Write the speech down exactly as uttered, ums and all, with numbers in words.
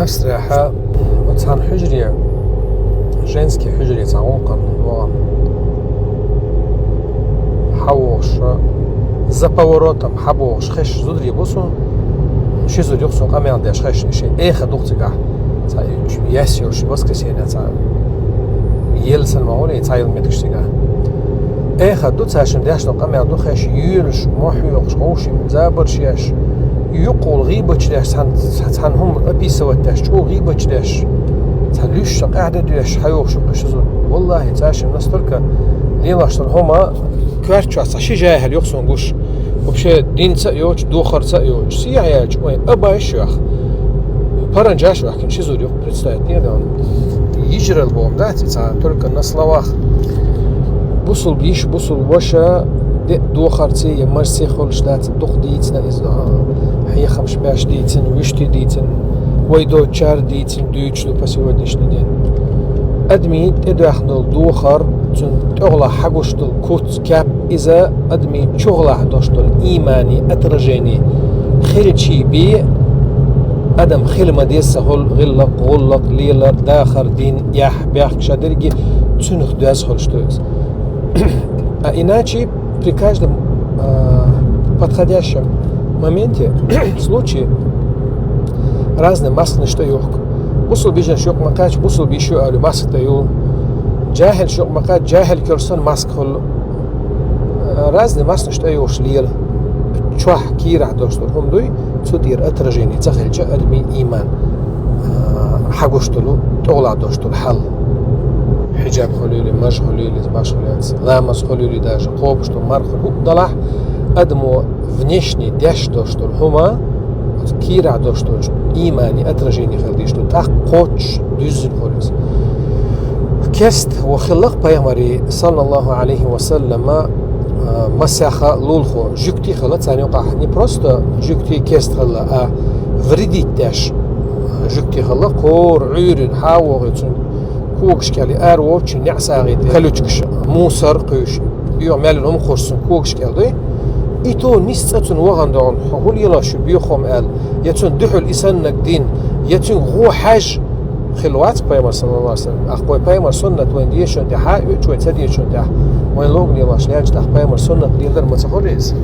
Астрахьа, цхьана хьуьжаре, женский хьуьжаре цхьа гӀулакхана вахана. ХьавогӀуш, за поворотом хьабогӀуш хезаш зударий бу сона, ши зуда юха сона къамел деш хезаш, ши эха дукха цигахь. Цхьа яс йолуш, воскресенье цхьа ел санна ма гӀоле, цхьа йолу меттигаш цигахь. Эха ду цаьршинна деш долу къамел ду хезаш, йоьлуш, мохь йоькхуш, ховшийна забарш еш, юккъехула гӀийбаташ деш, цхьана, цхьана хӀума описывать деш, чӀогӀа гӀийбаташ деш, цхьа луьйш къаьхьа де доьшуш, хьайогӀуш ю-кх ши зуда. Валлахи, цаьршимма настолько лелош долу хӀума, коьрта чохь цхьа ши жаьхӀалла ю-кх сона гуш. Вообще динца а йоцуш, духарца а йоцуш. Сехьа яьлча, ой, абайш йоьху. Паранжаш йоьхкина ши зуда ю-кх, представить дера. Йижаралла боху дац и цхьа, только на словах. Бусулба йиша, бусулба ваша, де а духарца я марсех хуьлуш дац, дукха дийцина иза, а, хьехамаш беш дийцина, вуьшта дийцина, вай доцучара дийцина, дуьйцуш ду по сегодняшний день. Адамийн тӀедоьхна долу духар, цуьнан тӀехула хьагуш долу куц, кеп, иза адамийн чухула долуш долу ийманан отражение хилчий бен, адам хила ма-дезза хуьлу гӀиллакх, гӀуллакх, лелар, дахар, дин, эхь, бехк, ша дерриге цуьнах доьзна хуьлуш ду иза. А иначе при каждом, а, подходящем моменте, случае, разный масканаш тӀе йохку. Бусулба йижарш юкъа ма кхаьчча, бусулба йиша ю олий, маска тӀе йолу. ЖаьхӀалш юкъа ма кхаьчча, жаьхӀалла куьра санна маска хуьлу. Разный масканаш тӀе йохуш лела. Чохь кийрахь долуш долу хӀума дуй, цу тӀера отражение ца хилча, адамийн ийман, а, хьагуш долу, тӀехула долуш долу хьал. Хьиджаб хуьлийла, маж хуьлийла, баш хуьлийла, ламаз хуьлийла, даже кхобуш долу марха хӀуъа далахь, адамо внешний деш долуш долу хӀума, оцу кийрахь долуш долчу ийманан отражение хила дезаш ду, тӀаккха кхоччуш дуьззина хуьлу иза. Керста ву хилла-кх пайхамаран, саллаллаху Ӏалайхи ва саллама, а, масех лулахо, жуьгтий хилла царна юкъахь, не просто жуьгтий, керста хилла, а вредить деш жуьгтий хилла, кхора Ӏуьйрина хьа а вогӀий, цуьнан когаш кӀел ара вовчу неӀ сагӀийта, колючкаш, мусор кхуьйсуш, боьха мел йолу хӀума кхуьссуш цуьнан когаш кӀел дуй. И то нисса цӀа цунна вахана догӀу, хьо хӀун лелош ю боьха хӀума аьлла, я цунна дуьхьал и саннаг дина, я цуьнга гӀо хьаьжжа хилла вац пайхамар, саллаллаху Ӏалайхи ва саллам. Ахь вай пайхамар суннат вайна дешан тӀехь, а, оьцу вай ца дешан тӀехь, вайн логан лелош лаьлча, тӀаккха пайхамар суннат леладар ма ца хуьлу иза.